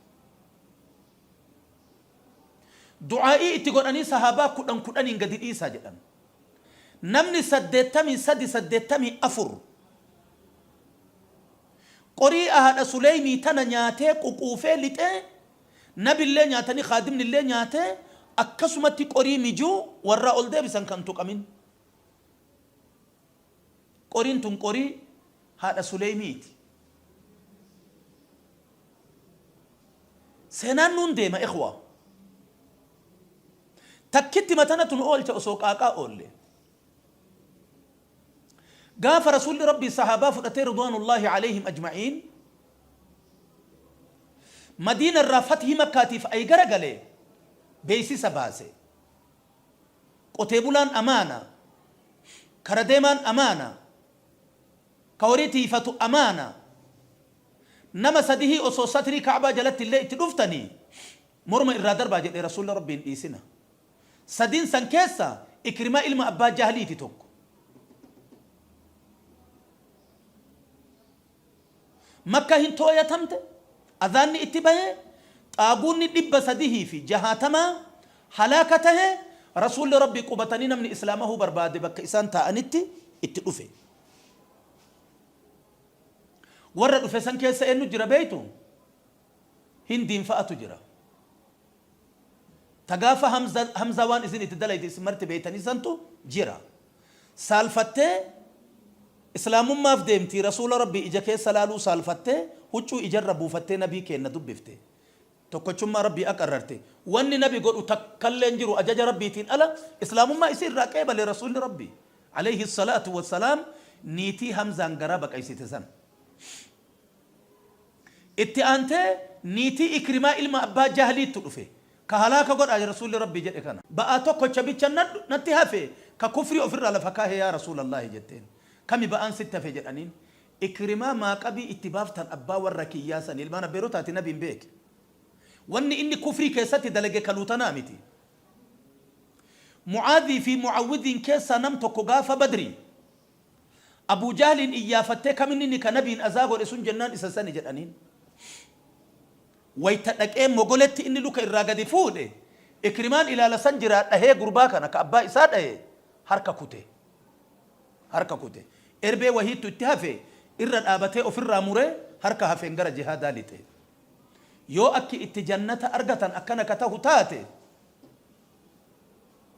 Du'aa'ii itti godhanii sahaabaa kudhan kudhaniin gadi dhiisaa jedhan. Namni 83 84 qorii haadha Suleymii tana nyaatee ququufee lixee Nabillee nyaatanii khaadimnillee nyaatee akkasumatti qorii mijuu warraa ol deebisan kan tuqamin. Qoriin tun qorii haadha Suleymiiti. Seenaan nuun deema ikhwa. Takkitti matanatu nu oolcha osoo qaaqaa oolle. Gaafa Rasuulli Rabbii sahaabaa fudhatee ridwaanullaahi alayhim ajma'iin Madiina irraa fathii Makkaatiif ay gara gale beeysisa baase. Qotee bulaan amaana, kara deemaan amaana, ka horii tiiyfatu amaana. Nama sadihii osoo satrii Ka'baa jalatti illee itti dhuftanii morma irraa darbaa jedhe Rasuulli Rabbii hin dhiisina. Sadiin san keessa Ikrimaa ilma abbaa Jahliiti tokko. Makka hin tooyatamte, azaanni itti bahe, xaaguunni 360 halaaka tahe, Rasuulli Rabbii qubatanii namni islaamahuu barbaade bakka isaan taa'anitti itti dhufe. Warra dhufe san keessa eennu jira beeytu? Hindiin fa'atu jira. Ta gaafa Hamza, Hamzaa waan isin itti dalayde isin marti beeytanii santu jira. Saalfattee Islaamummaaf deemtii Rasuula Rabbii ija keessa laaluu saalfattee huccuu ijarra buufattee Nabii keenna dubbifte. Tokkochummaa Rabbii aqarrarte. Wanni Nabi godhu takkallee hin jiru ajaja Rabbiitiin ala Islaamummaa isii irraa qeebale Rasuulli Rabbii Aleyhi salaatu wassalaam niitii Hamzaan garaa baqaysite san. Itti aantee niitii Ikrimaa ilma abbaa Jahliittu dhufe. Ka halaaka godhaa Rasuulli Rabbii jedhe kana. Ba'aa tokkocha bicha natti hafe ka kufrii ofirraa lafa kaahe yaa Rasuulallaahi jetteen. Kami ba'aan sitti hafe jedhaniin. Ikrimaa maaqabii itti baaftan abbaa warra kiyyaa sani ilmaan abbeerotaati Nabiin beeke. Wanni inni kufrii keessatti dalage kaluu tanaa miti. Mu'aadhii fi Mu'awwidhiin keessaa nam tokko gaafa Badrii Abuu Jahliin iyyaafattee kam inni ka Nabiin azaa godhe sun jennaan isa sani jedhaniin. Wayta dhaqee mogoletti inni luka irraa gadi fuudhe Ikrimaan ilaala san jiraa dhahee gurbaa kana ka abbaa isaa dhahe harka kute. Harka kute. Erbee wahiittu itti hafe Irra dhaabatee ofirraa muree harka hafeen gara jihaadaa lixe. Yoo akki itti jannata argatan akkana ka tahu taate,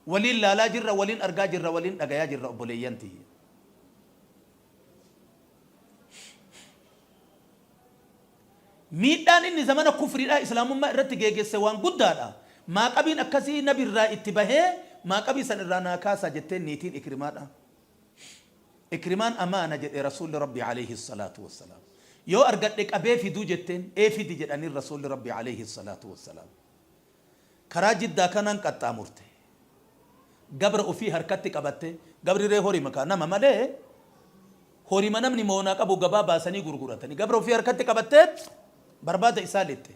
waliin laalaa jirra, waliin argaa jirra, waliin dhagayaa jirra obboleeyyan tiyya. Miidhaan inni zamana kufriidhaa Islaamummaa irratti geegesse waan guddaadha. Maaqabiin akkasii nabi irraa itti bahee maaqabii san irraa naa kaasaa jetteen niitiin Ikrimaadha. Ikrimaan amaana jedhe Rasuulli Rabbii aleyhi salaatu wassalaam. Yoo argadhe qabee fiduu jetteen ee fidi jedhaniin Rasuulli Rabbii aleyhi salaatu wassalaam. Karaa Jiddaa kanaan qaxxaamurte. Gabra ofii harkatti qabattee, gabri ree horima kaa nama malee horima namni moonaa qabu gabaa baasanii gurguratanii. Gabra ofii harkatti qabatteet barbaada isaa lixxe.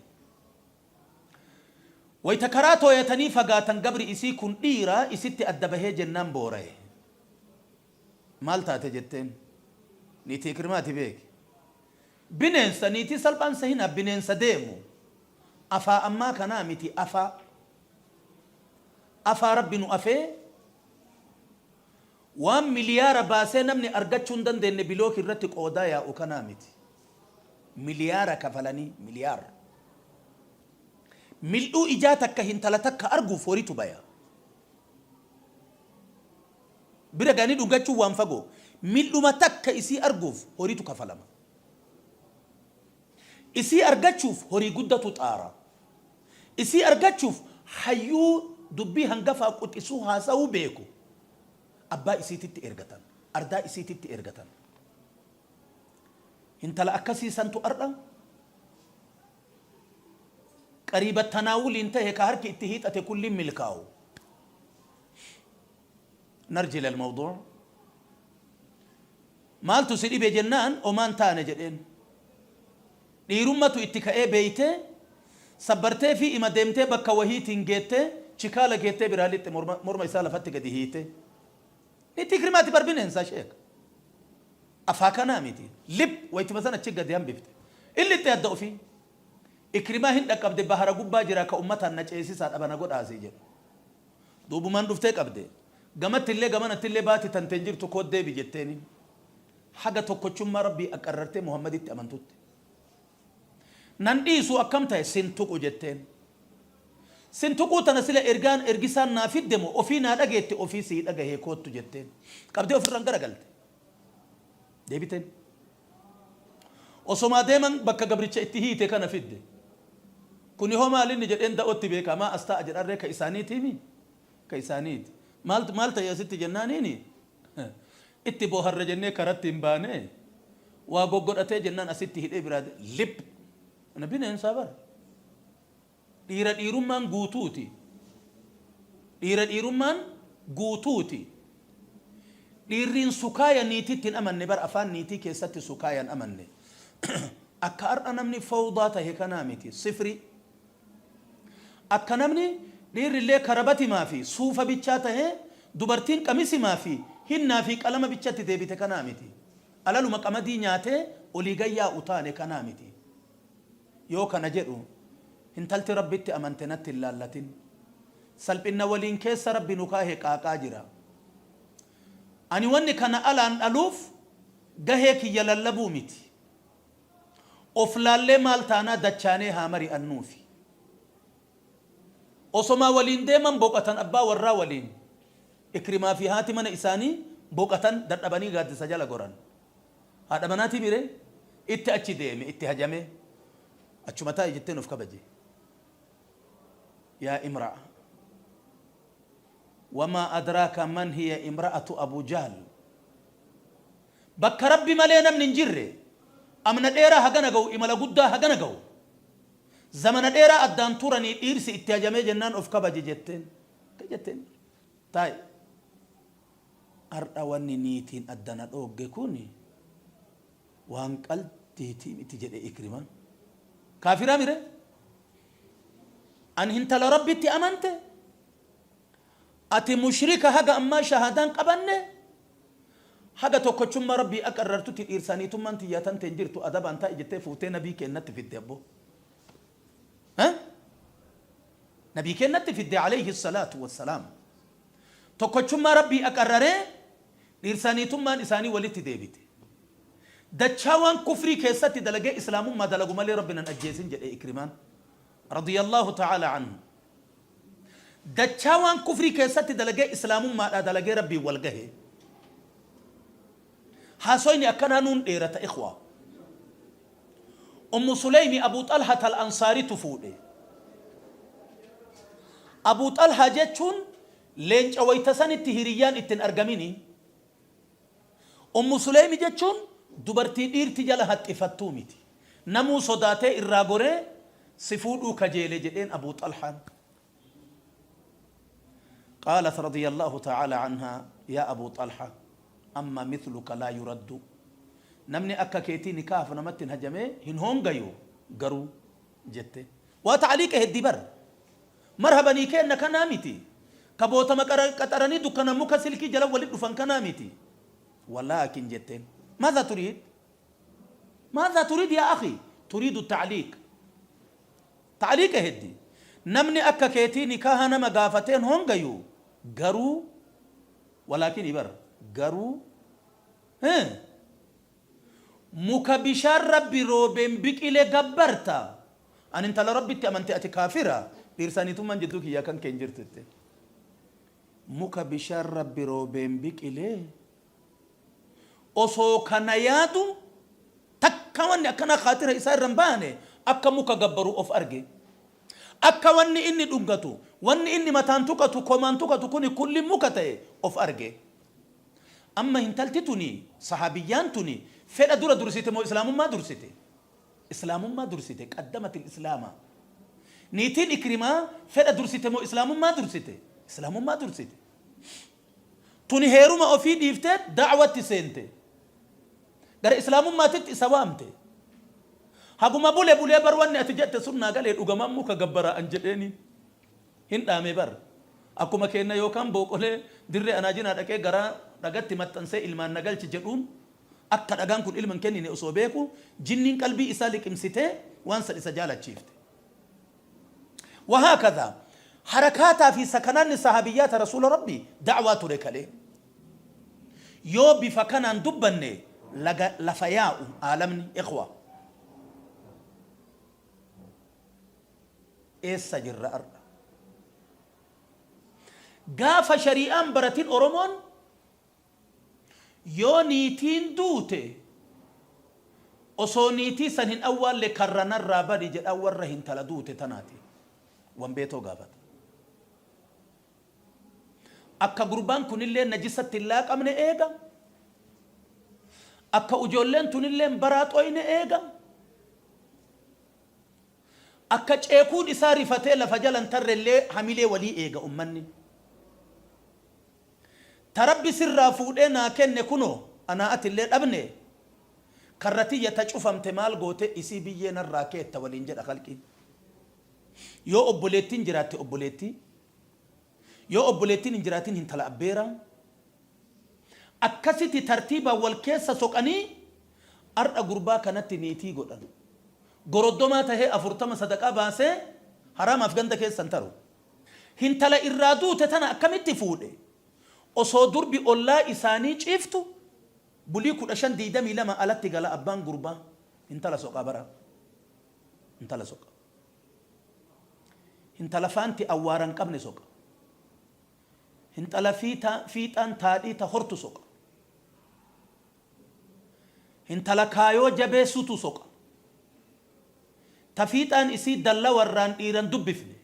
Wayta karaa tooyatanii fagaatan gabri isii kun dhiira isitti adda bahee jennaan booraye. Maal taate jetteen? Niitii Ikrimaati beeki. Bineensa niitii salphaan sehinaa bineensa deemu. Afaa ammaa kanaa miti afaa. Afaa Rabbi nu afee waan miliyaara baasee namni argachuu hin dandeenne bilooki irratti qoodaa yaa'u kanaa miti. Miliyaara kafalanii miliyaara. Mil'uu ijaa takka hintala takka arguuf horitu baya. Bira ga'anii dhungachuun waan fagoo. Mil'uma takka isii arguuf horiitu kafalama. Isii argachuuf horii guddatu xaara. Isii argachuuf hayyuu dubbii hangafaa quxisuu haasawuu beeku abbaa isiititti ergatan. Ardaa isiititti ergatan. Intala akkasii santu ar'a qariiba tanaawuliin tahe ka harki itti hiixate kulliin milkaawu. Narji ilal mawduu. Maaltu si dhibe jennaan omaan taane jedheen. Dhiirummatu itti ka'ee beeytee sabbartee fi ima deemtee bakka wahiitiin geettee chikaala geettee biraa lixxe morma, morma isaa lafatti gadi hiite. Niitii Ikrimaati bar bineensa sheek. Afaa kanaa miti. Lip waytuma san achi gadi hambifte. In lixxe adda ofii. Ikrimaa hin dhaqqabde bahara gubbaa jira ka ummataan na ceesisaa dhaba na godhaasii jedhu. Duubumaan dhuftee qabde. Gamattillee gamanattillee baati tante hin jirtu koot deebi jetteeni. Haga tokkochummaa Rabbii aqarrartee Muhammaditti amantutti. Nan dhiisu akkam ta'e sin tuqu jetteen. Sin tuquu tana sila ergaan ergisaan naa fidde moo ofii naa dhageette ofii sii dhagahee koottu jetteen. Qabdee ofirraan garagalte. Deebiteen. Osomaa deeman bakka gabricha itti hiite kana fidde. Kuni hoo maal inni jedheen da'ootti beekaa maa as taa'a jedharree ka isaaniitiimi? Ka isaaniiti. Maal maal ta'e asitti jennaaniini itti booharra jennee karatti hin baane waa goggodhatee jennaan asitti hidhee biraa lip. Kana bineensaa bara. Dhiira dhiirummaan guutuuti. Dhiira dhiirummaan guutuuti. Dhiirriin sukaaya niitiitti hin amanne bar afaan niitii keessatti sukaaya hin amanne. Akka har'a namni fawdaa tahe kanaa miti. Sifrii. Akka namni dhiirrillee karabatimaa fi suufa bichaa tahee dubartiin qamisimaa fi hinnaa fi qalama bichatti deebite kanaa miti. Alaluma qamadii nyaatee olii gad yaa'u taane kanaa miti. Yoo kana jedhu, Intalti Rabbitti amante natti hin laallatin. Salphinna waliin keessa Rabbi nu kaahe qaaqaa jira. Ani wanni kana alaan dhaluuf gahee kiyya lallabuu miti. Of laallee maal taanaa dachaanee haa mari'annuufi. Osomaa waliin deeman boqatan abbaa warraa waliin. Ikrimaa fi haati mana isaanii boqatan dadhabanii gaaddisa jala goran. Haadha manaatii miree? Itti achi deeme, itti hajamee. Achuma taa'i jetteen of kabaje. Yaa imra'a. Wamaa adraaka man hiya imra'atu Abu Jahl. Bakka Rabbi malee namni hin jirre, amna dheeraa hagana ga'u, imala guddaa hagana ga'u. Zamana dheeraa addaan turanii dhiirsi itti hajamee jennaan of kabaje jetteen. Akka jetteen. Taa'i. Ardha wanni niitiin adda na dhoogge kun waan qaldiitii miti jedhe Ikrimaan. Kaafiraa mire? An hintala Rabbitti amante? Ati mushrika haga ammaa shahaadaan qabanne? Haga tokkochummaa Rabbii aqarrartutti dhiirsaa niitummaan tiyyaa tante hin jirtu adabaan taa'i jettee fuutee nabii keennatti fidde abboo. Nabii keennatti fidde alayhi salaatu wassalaam. Tokkochummaa Rabbii aqarraree dhiirsaa niitummaan isaanii walitti deebite. Dachaa waan kufrii keessatti dalagee Islaamummaa dalagu malee Rabbi nan ajjeesin jedhe Ikrimaan. Radiyallaahu ta'aalaa anhu. Dachaa waan kufrii keessatti dalagee Islaamummaadhaa dalagee Rabbiin wal gahe. Haasoyni akkanaa nuun dheerata ikhwaa. Ummu Suleymi Abu Xalhat al-Ansaaritu fuudhe. Abu Xalhaa jechuun leenca wayta sanitti hiriyyaan itti hin argamini. Ummu Suleymi jechuun dubartii dhiirti jala haxxifattuu miti. Namuu sodaatee irraa goree si fuudhuu kajeele jedheen Abu Xalhaan. Qaalat radiyallaahu ta'aalaa anhaa yaa Abuu Xalhaa amma mithluka laa yuraddu namni akka keetii nikaahaf namatti hin hajamee hin hoongayu garuu jette. Waa ta'aliiqa heddii bar. Marhabanii keenna kanaa miti. Ka bootama qaxaranii dukkana muka silkii jala wali dhufan kanaa miti. Walaakin jetteen. Maadhaa turiid? Maadhaa turiid yaa akhi? Turiidu ta'aliiq. Ta'liiqa heddi. Namni akka keetii nikaaha nama gaafatee hin hoongayu garuu walaakinii bar garuu hee muka bishaan Rabbi roobeen biqile gabbarta an intala Rabbitti amante ati kaafira dhiirsaa niitummaan jidduu kiyyaa kan kee hin jirtu jette muka bishaan Rabbi roobeen biqile Osoo kana yaadu takka wanni akkanaa khaatira isaa irra hin baane akka muka gabbaru of arge. Akka wanni inni dhungatu, wanni inni mataan tuqatu, komaan tuqatu kuni kulli muka ta'e of arge. Amma hintalti tuni, sahaabiyyaan tuni, fedha dura dursite moo islaamummaa dursite? Islaamummaa dursite, qaddamatil islaama. Niitiin Ikrimaa fedha dursite moo islaamummaa dursite? Islaamummaa dursite. Tuni heeruma ofii dhiifteet da'watti seente. Gara islaamummaatitti isa waamte. Haguma bule bulee bar wanni ati jette sun naa galee dhugamaan muka gabbaraa an jedheeni. Hin dhaame bar. Akkuma keenna yookaan booqolee dirree anaajinaa dhaqee garaa dhagatti maxxansee ilmaan na galchi jedhuun akka dhagaan kun ilma hin kennine osoo beeku jinniin qalbii isaa liqimsitee waan san isa jaalachiifte. Wahaakadha harakaataa fi sakanaanni sahaabiyyaata rasuula rabbii da'waa ture kalee. Yoo bifa kanaan dubbanne laga lafa yaa'u aalamni ikhwa. Eessa jirra ar'a? Gaafa shari'aan baratin Oromoon Yoo niitiin duute osoo niitii san hin awwaalle karra narraa bani jedhaa warra hintala duute tanaati. Wanbeetoo gaafata. Akka gurbaan kunillee najisatti hin laaqamne eega. Akka ujoolleen tunilleen baraa xoyne eega. Akka ceekuun isaa rifatee lafa jala hin tarrellee hamilee walii eega ummanni. Ta Rabbi sirraa fuudhee naa kenne kunoo anaa atillee dhabne, karra tiyya ta cufamte maal gootee isii biyyee narraa keetta waliin jedha khalqiin. Yoo obboleettiin jiraatte obboleettii, yoo obboleettiin hin jiraatin hintala abbeeraa, akkasiti tartiibaan wal keessa soqanii ar'a gurbaa kanatti niitii godhan. Goroddomaa tahee 40 sadaqaa baasee haraamaaf ganda keessa hin taru. Hintala irraa duute tana akkamitti fuudhe? Osoo durbi ollaa isaanii ciiftu bulii 15 22 alatti gala abbaan gurbaa. Hintala soqaa bara. Hintala soqa. Hintala faanti awwaara hin qabne soqa. Hintala fiixaan taadhii ta hortu soqa. Hintala kaayoo jabeessutu soqa. Ta fiixaan isii dalla warraan dhiiran dubbifne.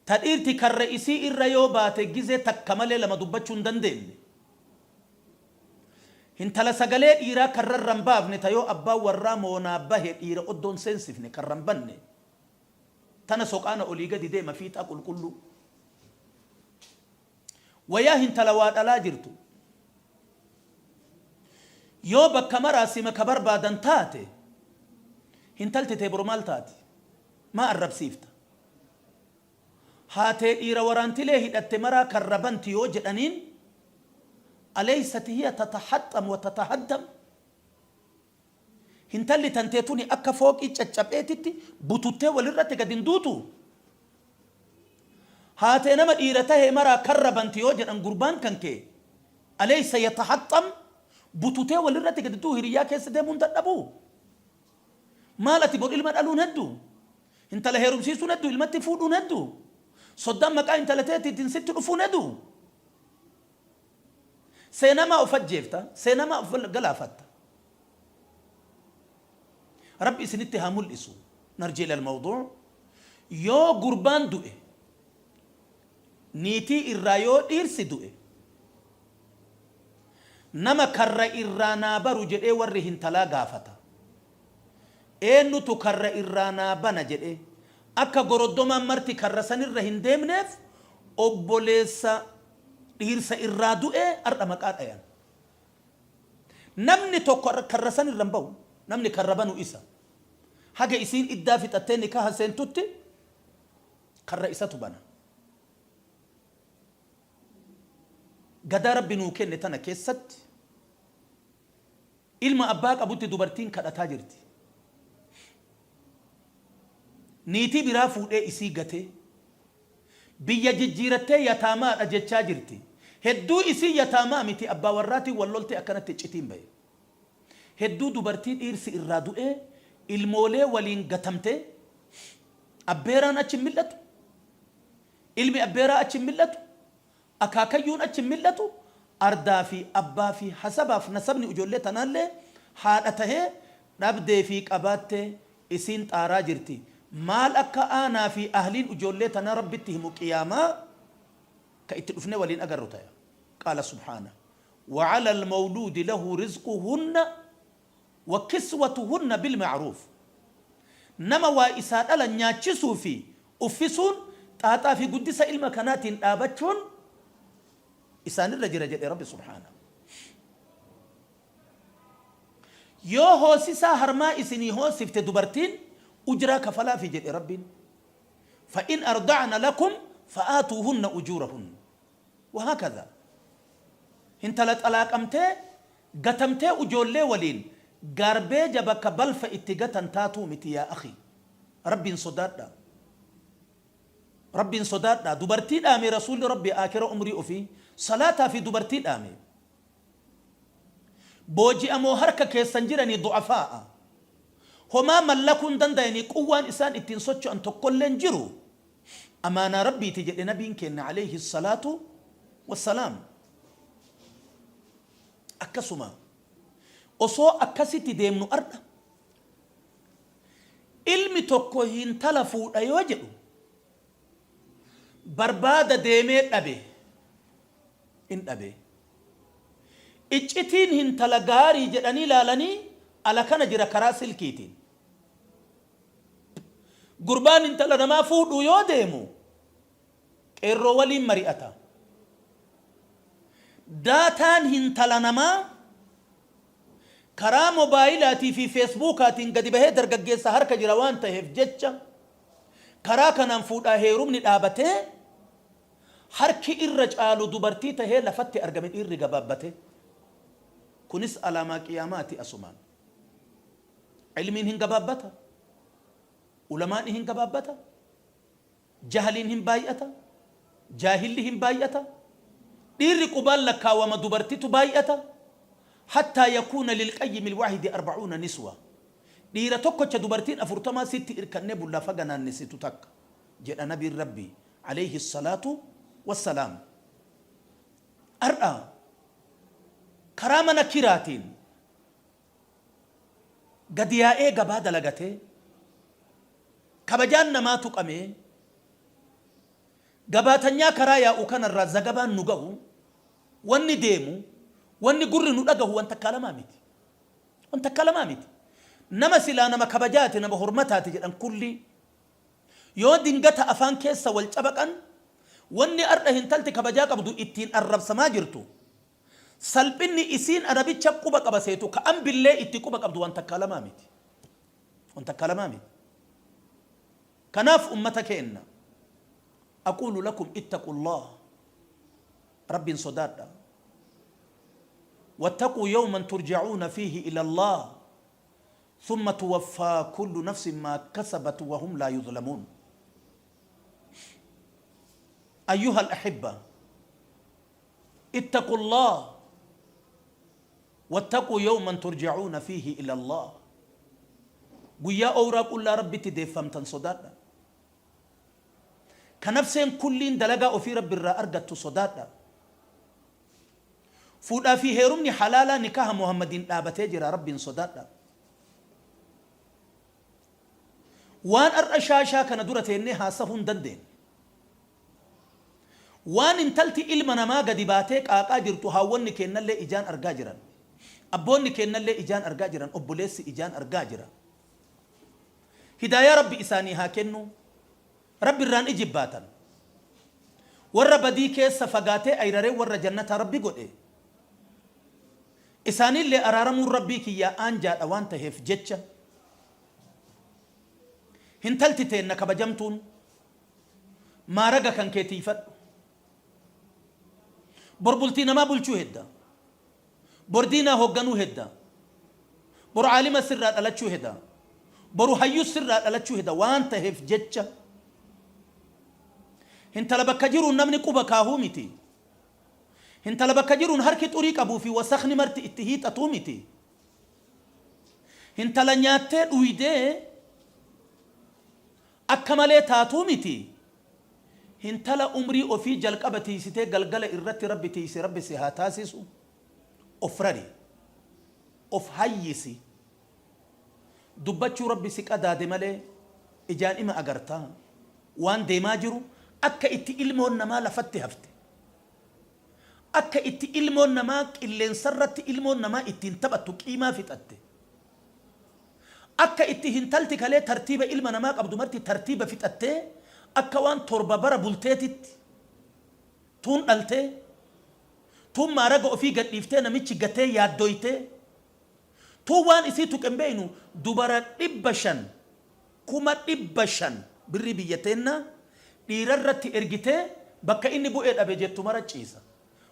Ta dhiirti karra isii irra yoo baate gizee takka malee lama dubbachuu hin dandeenne. Hintala sagalee dhiiraa karra irra hin baafne ta yoo abbaan warraa moonaa bahe dhiira oddoo hin seensifne karra hin banne. Tana soqaana olii gadi deema fiixaa qulqulluu. Wayaa hintala waa dhalaa jirtu. Yoo bakka maraa sima ka barbaadan taate, hintalti tee boru maal taati? Maa arrabsiifta? Haatee dhiira waraantilee hidhatte maraa karra banti yoo jedhaniin, aleysat hiya tatahaxxam wa tatahaddam? Hintalli tantee tuni akka fooqii caccapheetitti bututtee walirratti gad hin duutuu? Haatee nama dhiira tahee maraa karra banti yoo jedhan gurbaan kan kee alaysa yatahaxxam? Bututee walirratti gadi du'u hiriyyaa keessa deemuun dadhabuu? Maal ati bor ilma dhaluun hedduu? Intala heerumsiisuun hedduu? Ilmatti fuudhuun hedduu? Soddaan maqaa intala teetiitiin sitti dhufuun heduu? Seenamaa of ajjeefta, seenamaa of galaafatta. Rabbi isinitti haa mul'isu. Narji ilal mawduu. Yoo gurbaan du'e, niitii irraa yoo dhiirsi du'e, nama karra irraa naa baru jedhee warri hintalaa gaafata. Eennutu karra irraa naa bana jedhee akka goroddomaan marti karra sanirra hin deemneef obboleessa dhiirsa irraa du'ee har'a maqaa dhayan. Namni tokko karra san irra hin bahu. Namni karra banu isa. Haga isiin iddaa fixattee nikaha seentutti karra isatu bana. Gadaa Rabbi nuu kenne tana keessatti ilma abbaa qabutti dubartiin kadhataa jirti. Niitii biraa fuudhee isii gatee biyya jijjiirattee yataamaadha jechaa jirti. Hedduu isii yataamaa miti abbaa warraatiin wal loltee akkanatti iccitiin bahe. Hedduu dubartii dhiirsi irraa du'ee ilmoolee waliin gatamtee abbeeraan achi hin mil'atu, ilmi abbeeraa achi hin mil'atu, akaakayyuun achi hin mil'atu, ardaa fi abbaa fi hasabaaf nasabni ijoollee tanaallee haadha tahee dhabdee fi qabaattee isiin xaaraa jirti. Maal akka aanaa fi ahliin ijoollee tanaa Rabbitti himu qiyaamaa ka itti dhufnee waliin agarru taya. Qaala subhaana. Wa calal mawluudi lahu rizquhunna wa kiswatuhunna bilma'ruuf. Nama waa isaa dhalan nyaachisuu fi uffisuun xaaxaa fi guddisa ilma kanaatiin dhaabachuun isaanirra jira jedhe Rabbi subhaana. Yoo hoosisaa harmaa isinii hoosifte dubartiin ujraa kafalaafi jedhe Rabbiin. Fa in arda'na lakum fa'aatuuhunna ujuurahunna. Wahaakadha. Hintala xalaaqamtee gatamtee ujoollee waliin gaarbeeja bakka balfa itti gatan taatuu miti yaa akhi. Rabbiin sodaadhaa. Rabbiin sodaadhaa. Dubartii dhaame Rasuulli Rabbi aakira umrii ofii salaataa fi dubartii dhaame. Booji'amoo harka keessan jiranii du'afaa'a. Homaa mallakuu hin dandayanii quwwaan isaan ittiin socho'an tokkollee hin jiru. Amaanaa Rabbiiti jedhe nabiin keenna alayhi salaatu wassalaam. Akkasuma osoo akkasitti deemnu ardha ilmi tokko hintala fuudha yoo jedhu barbaada deemee dhabe in dhabe. Iccitiin hintala gaarii jedhanii laalanii ala kana jira karaa silkiitiin. Gurbaan intala namaa fuudhuu yoo deemu qeerroo waliin mari'ata. Daataan hintala namaa karaa mobaayilaatii fi feesbuukaatiin gadi bahee dargaggeessa harka jira waan taheef jecha karaa kanaan fuudhaa heerumni dhaabatee harki irra caalu dubartii tahee lafatti argame dhiirri gabaabbate. Kunis alaamaa qiyaamaati asumaan. Ilmiin hin gabaabbata. Ulamaani hin gabaabbata. Jahliin hin baay'ata. Jaahilli hin baay'ata. Dhiirri qubaan lakkaawama dubartitu baay'ata. Hattaa yakuuna lilqayyimi alwaahidi arbacuuna niswa. Dhiira tokkocha dubartiin afurtamaa sitti irkannee bullaa faga naannessitu takka. Jedha nabiin Rabbii alayhi salaatu wassalaam. Har'a karaa mana kiraatiin gadi yaa'ee gabaa dalagatee, kabajaan namaa tuqamee, gabaatanyaa karaa yaa'u kanarraa zagabaan nu gahu, wanni deemu, wanni gurri nu dhagahu wan takkaa lamaa miti. Wan takkaa lamaa miti. Nama silaa nama kabajaati, nama hormataati jedhan kulli yoo dingata afaan keessa wal cabaqan wanni ardha hintalti kabajaa qabdu ittiin arrabsamaa jirtu Salphinni isiin anabicha quba qaba seetu ka ambillee itti quba qabdu waan takkaa lamaa miti. Waan takkaa lamaa miti. Kanaaf ummata keenna aquulu lakum ittaqullaah Rabbiin sodaadha. Wattaquu yawman turja'uuna fiihi ila Allah thumma tuwaffaa kullu nafsin maa kasabat wa hum laa yuzlamuun. Ayyuha al-ahibba ittaqu Allaah Wattaquu yawman turja'uuna fiihi ila Allah. Guyyaa owraa qullaa Rabbitti deeffamtan sodaadha. Ka nafseen kulliin dalagaa ofii Rabbi irraa argattu sodaadha. Fuudhaa fi heerumni halaalaa nikaha Muhammadiin dhaabatee jira Rabbiin sodaadha. Waan ar'a shaashaa kana dura teennee haasahuu hin dandeenye. Waan intalti ilma namaa gadi baatee qaaqaa jirtu haawwonni keennallee ijaan argaa jiran. Abboonni keennallee ijaan argaa jiran, obboleessi ijaan argaa jira. Hidaayaa Rabbi isaanii haa kennu. Rabbi irraan ijibbaatan. Warra badii keessa fagaatee ayraree warra jannataa Rabbi godhe. Isaaniillee araaramuun Rabbii kiyyaa aanjaadha waan taheef jecha hintalti teenna kabajamtuun maaraga kan kee tiiyfadhu. Bor bultii namaa bulchuu hedda. Bor diinaa hoogganuu hedda. Bor aalima sirraa dhalachuu heda. Boru hayyuu sirraa dhalachuu heda waan taheef jecha hintala bakka jiruun namni quba kaahuu miti. Hintala bakka jiruun harki xurii qabuu fi wasakni marti itti hiixatuu miti. Hintala nyaattee dhuydee akka malee taatuu miti. Hintala umrii ofii jalqaba tiiysitee galgala irratti Rabbi tiiyse Rabbi si haa taasisu. Of rari. Of hayyisi. Dubbachuu Rabbi si qadaade malee ijaan ima agarta. Waan deemaa jiru akka itti ilmoon namaa lafatti hafte. Akka itti ilmoon namaa qilleensarratti ilmoon namaa ittiin taphattu qiimaa fixatte. Akka itti hintalti kalee tartiiba ilma namaa qabdu marti tartiiba fixattee akka waan torba bara bulteetitti tuun dhaltee tuun maaraga ofii gadhiiftee namichi gatee yaaddoytee tuun waan isii tuqe hin beeynu dubara 500 500,000 birrii biyya teennaa dhiirarratti ergitee bakka inni bu'e dhabe jettu mara ciisa.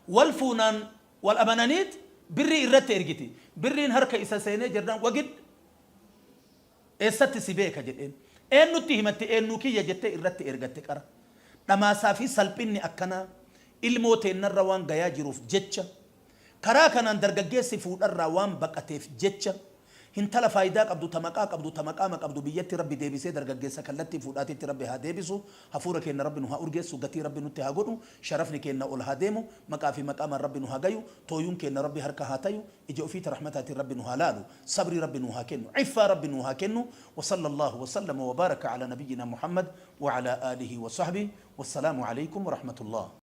Wal fuunaan wal amananiit birrii irratti ergiti. Birriin harka isa seenee jennaan wagid eessatti si beeka jedheen. Eennutti himatte eennuu kiyya jettee irratti ergatte qara. Dhamaasaa fi salphinni akkanaa ilmoo teennarra waan gayaa jiruuf jecha Karaa kanaan dargaggeessi fuudharraa waan baqateef jecha hintala faaydaa qabdu ta maqaa qabdu ta maqaama qabdu biyyatti Rabbi deebisee dargaggeessa kallattii fuudhaatitti Rabbi haa deebisu hafuura keenna Rabbi nu haa urgeessu gatii Rabbi nutti haa godhu sharafni keenna ol haa deemu maqaa fi maqaamaan Rabbi nu haa gayu tooyuun keenna Rabbi harka haa tayu ija ufii ta rahmataatiin Rabbi nu haa laalu sabrii Rabbi nuu haa kennu iffaa Rabbi nuu haa kennu wa sallallahu wa sallama wa baaraka alaa nabiyyinaa Muhammad wa alaa aalihi wa sahbihi wassalaamu aleykum wa rahmatullah.